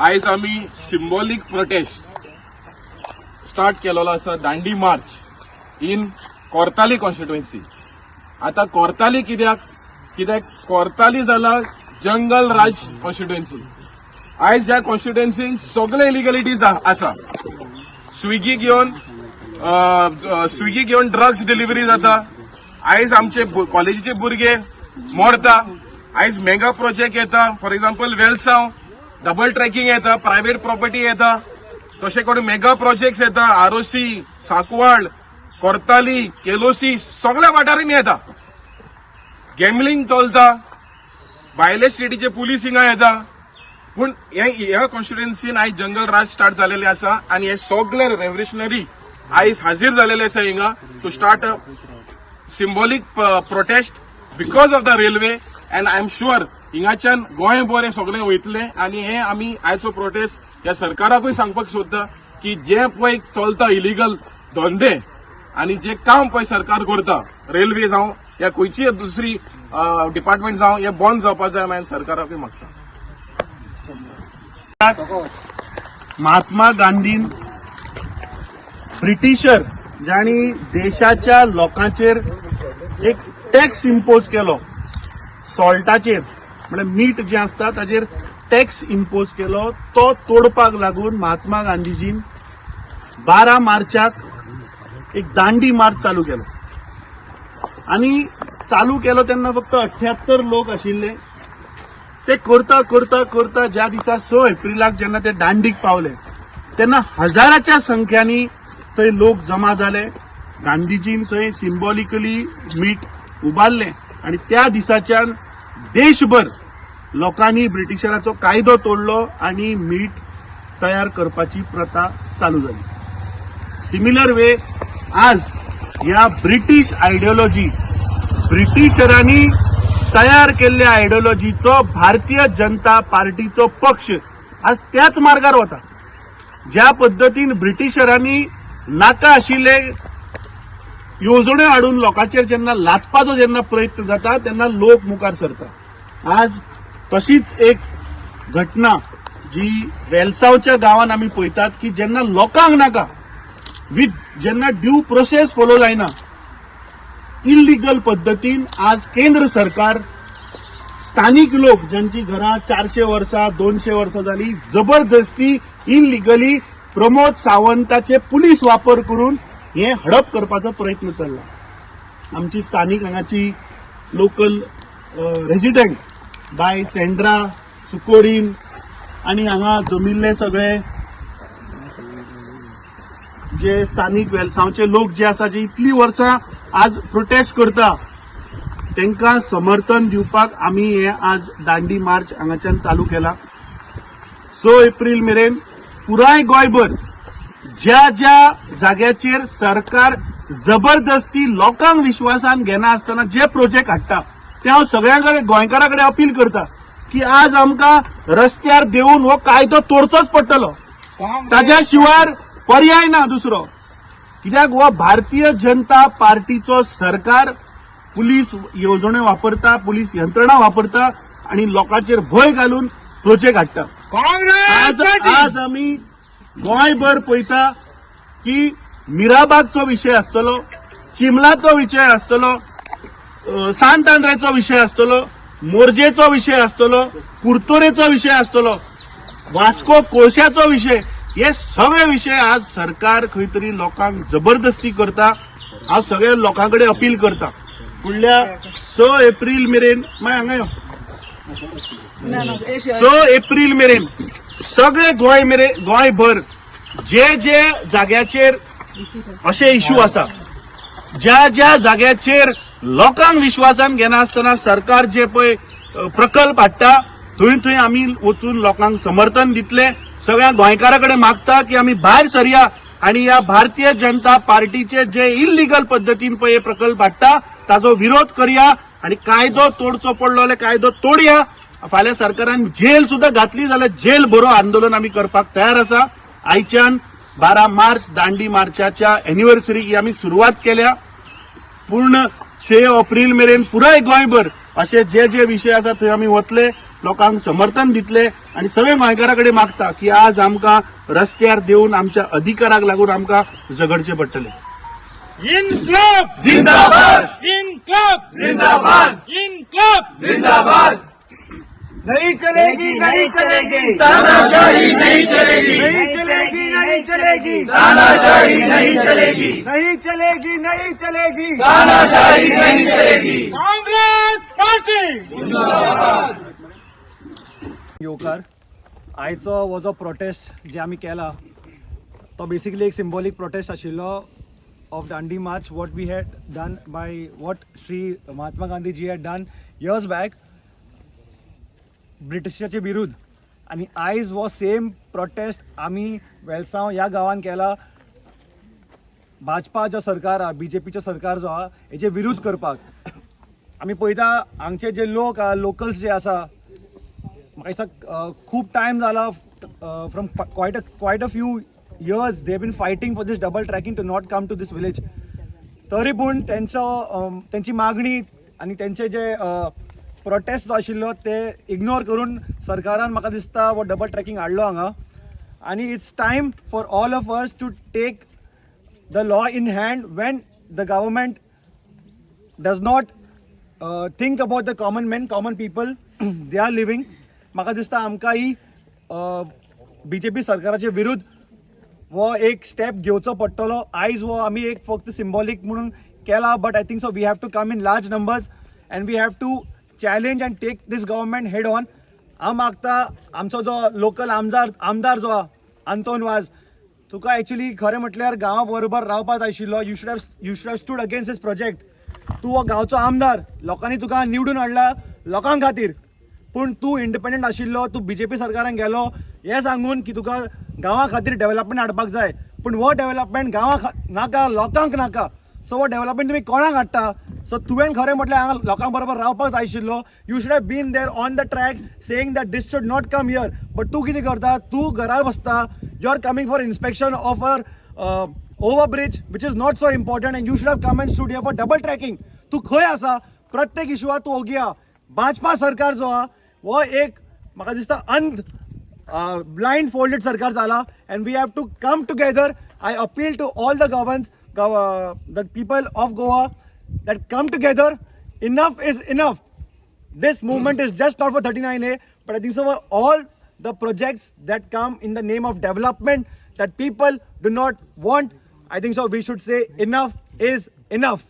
आयज आमी सिम्बॉलीक protest start केलेलो आसा, दांडी मार्च इन कोर्ताली कॉन्स्टिट्युएन्सी. आता कोर्ताली कित्याक? कित्याक कोर्ताली जाला जंगल राज कॉन्स्टिट्युएन्सी. आयज ह्या कॉन्स्टिट्युएन्सीन सगळे इलिगलिटीज आसा. स्विगी घेवन ड्रग्स डिलिव्हरी जाता. आयज आमचे कॉलेजीचे भुरगे मरता. आयज मेगा प्रोजेक्ट येता, for example Velsao double tracking येता, प्रायव्हेट प्रॉपर्टी येता, तशें करून मेगा प्रोजेक्ट्स येता. आरोसी, सांकवाळ, कोर्ताली, केलोसी, सगळ्या वाठारांनी येता. गॅमलिंग चलता, भायले स्टेटीचे पुलीस हिंगा येता. पूण हे ह्या कॉन्स्टिट्युएन्सीन आयज जंगल राज स्टार्ट जालेले आसा आनी हे सगळे रेव्होल्युशनरी आयज हाजीर जालेले आसा हिंगा to start a symbolic protest because of the railway. And I am sure हिंगाच्यान गोंयभर हे सगळे वयतले आनी हे आमी आयचो प्रोटेस्ट ह्या सरकाराकूय सांगपाक सोदता की जे पळय चलता इलिगल धंदे आनी जे काम पळय सरकार करता, रेल्वे जावं या खंयचीय दुसरी डिपार्टमेंट जावं, हे बंद जावपाक जाय. मागीर सरकाराकूय मागता. महात्मा गांधीन ब्रिटिशर जांणी देशाच्या लोकांचेर एक टॅक्स इम्पोज केलो सॉल्टाचेर, म्हळ्यार मीठ जें आसता ताजेर टॅक्स इम्पोज केलो, तो तोडपाक लागून महात्मा गांधीजीन 12 मार्चाक एक दांडी मार्च चालू केलो. आनी चालू केलो तेन्ना फक्त 78 लोक आशिल्ले. ते करता करता करता ज्या दिसा 6 एप्रिलाक जेन्ना ते दांडीक पावले तेन्ना हजाराच्या संख्यांनी थंय लोक जमा जाले. गांधीजीन थंय सिम्बॉलिकली मीठ उबारलें आनी त्या दिसाच्यान देशभर लोकांनी ब्रिटिशराचो कायदो तोडलो आनी मीठ तयार करपाची प्रथा चालू जाली. सिमिलर वे आज ह्या ब्रिटीश आयडियोलॉजी, ब्रिटिशरांनी तयार केल्ल्या आयडियोलॉजीचो भारतीय जनता पार्टीचो पक्ष आज त्याच मार्गार वता. ज्या पद्दतीन ब्रिटिशरांनी नाका आशिल्ले येवजण्यो हाडून लोकांचेर जेन्ना लादपाचो जेन्ना प्रयत्न जाता तेन्ना लोक मुखार सरता. आज तशीच एक घटना जी वेलसावच्या गांवान आमी पळयतात की जेन्ना लोकांक नाका, विथ जेन्ना ड्यू प्रोसेस फॉलो जायना, इलिगल पद्दतीन आज केंद्र सरकार स्थानीक लोक ज्यांची घरां 400 वर्सां, 200 वर्सां जाली, जबरदस्ती इलिगली प्रमोद सावंताचे पुलीस वापर करून हे हडप करपाचो प्रयत्न चल्ला. आमची स्थानीक हांगाची लोकल रेजिडंट बाय सेंड्रा सुकोरीन आनी हांगा जमिल्ले सगळे जे स्थानीक वेलसांवचे लोक जे आसा, जे इतली वर्सां आज प्रोटेस्ट करता, तांकां समर्थन दिवपाक आमी हे आज दांडी मार्च हांगाच्यान चालू केला. 6 एप्रील मेरेन पुराय गोंयभर ज्या ज्या जाग्याचेर सरकार जबरदस्ती लोकांक विश्वासान घेना आसतना जे प्रोजेक्ट हाडटा ते हांव सगळ्यां कडेन, गोंयकारां कडेन अपील करता की आज आमकां रस्त्यार देवन हो कायदो तोडचोच पडटलो. ताज्या शिवाय पर्याय ना दुसरो, कित्याक हो भारतीय जनता पार्टीचो सरकार पुलीस येवजण्यो वापरता, पुलीस यंत्रणा वापरता आणि लोकांचेर भंय घालून प्रोजेक्ट हाडटा. आज आज आमी गोंयभर पळयता की मिराबागचो विशय आसतलो, चिमलाचो विशय आसतलो, सांत आंद्रेचो विशय आसतलो, मोरजेचो विशय आसतलो, कुर्तोरेचो विशय आसतलो, वास्को कोळशाचो विशय, हे सगळे विशय आज सरकार खंय तरी लोकांक जबरदस्ती करता. हांव सगळ्या लोकां कडेन अपील करता, फुडल्या 6 एप्रील मेरेन, मागीर हांगा यो, 6 एप्रील मेरेन सगळे गोंय मेरेन, गोंयभर जे जे जाग्याचेर अशे इशू आसा, ज्या ज्या जाग्याचेर लोकांक विश्वासान घेनासतना सरकार जे पळय प्रकल्प हाडटा, थंय थंय आमी वचून लोकांक समर्थन दितले. सगळ्या गोंयकारां कडेन मागता की आमी भायर सरया आणि ह्या भारतीय जनता पार्टीचे जे इलिगल पद्दतीन पळय हे प्रकल्प हाडटा ताजो विरोध करया आणि कायदो तोडचो पडलो जाल्यार कायदो तोडया. फाल्यां सरकारान जेल सुद्दां घातली जाल्यार जेल भरो आंदोलन आमी करपाक तयार आसा. आयच्यान 12 मार्च दांडी मार्चाच्या एनिव्हर्सरीक आमी सुरवात केल्या. पूर्ण 6 एप्रील मेरेन पुराय गोंयभर असे जे जे विशय आसा थंय आमी वतले. लोकांक समर्थन दितले आनी सगळे गोंयकारा कडेन मागता की आज आमकां रस्त्यार देवन आमच्या अधिकाराक लागून आमकां झगडचें पडटलें. इन्कलाब जिंदाबाद. इन्कलाब! जिंदाबाद. इन्कलाब! जिंदाबाद. नहीं चलेगी, नहीं चलेगी, तानाशाही नहीं चलेगी. नहीं चलेगी, नहीं चलेगी, तानाशाही नहीं चलेगी. नहीं चलेगी, नहीं चलेगी. तानाशाही नहीं चलेगी. काँग्रेस पार्टी! येवकार. आयचो हो जो प्रोटेस्ट जे आमी केला तो बेसिकली एक सिंबॉलीक प्रोटेस्ट आशिल्लो of Dandi March, what we had done by what Shri Mahatma Gandhiji had done years back ब्रिटिशाचे विरुद्ध. आनी आयज हो सेम प्रोटेस्ट आमी वेलसांव ह्या गांवान केला, भाजपा जो सरकार आहा, बीजेपीचो सरकार जो आहा, हेजे विरुद्ध करपाक. आमी पळयता हांगचे जे लोक आहा, लोकल्स जे आसा, म्हाका दिसता खूब टायम जाला, from quite a few years they been fighting for this double tracking to not come to this village. तरी पूण तेंचो तेंची मागणी आनी तेंचे जे प्रोटेस्ट जो आशिल्लो ते इग्नोर करून सरकारान म्हाका दिसता हो डबल ट्रॅकिंग हाडलो हांगा. आनी it's time for all of us to take the law in hand when the government does not think about the common men, common people they are living. म्हाका दिसता आमकां ही बीजेपी सरकाराचे विरुद्ध हो एक स्टेप घेवचो पडटलो. आयज हो आमी एक फक्त सिंबॉलीक म्हणून केला, but I think so we have to come in large numbers and we have to challenge and take this government head on. हांव मागता आमचो जो लोकल आमदार जो आहा आंतोन वाज, तुका एक्चुली खरें म्हटल्यार गांवा बरोबर रावपाक जाय आशिल्लो. You should have stood against this project. तूं हो गांवचो आमदार, लोकांनी तुका निवडून हाडला लोकां खातीर, पूण तूं इंडिपेंडंट आशिल्लो. तूं बीजेपी सरकारान गेलो हें सांगून की तुका गांवा खातीर डेव्हलपमेंट हाडपाक जाय, पूण हो डेव्हलपमेंट गांवा नाका, लोकांक नाका. सो हो डेव्हलपमेंट तुमी कोणाक हाडटा? सो तुवें खरें म्हटल्यार हांगा लोकां बरोबर रावपाक जाय आशिल्लो. You should have been there on the track saying that this should not come here, but तूं कितें करता? तूं घरार बसता. You are coming for inspection of our overbridge, which is not so important, and you should have come and stood here for double tracking. तूं खंय आसा? प्रत्येक इशुआ तूं ओगी आहा. भाजपा सरकार जो आहा हो एक म्हाका दिसता अंध ब्लायंड फोल्डेड सरकार जाला and we have to come together. I appeal to all the Goans, the people of Goa, that come together. Enough is enough. This movement is just not for 39A, but I think so for all the projects that come in the name of development that people do not want. I think so we should say enough is enough.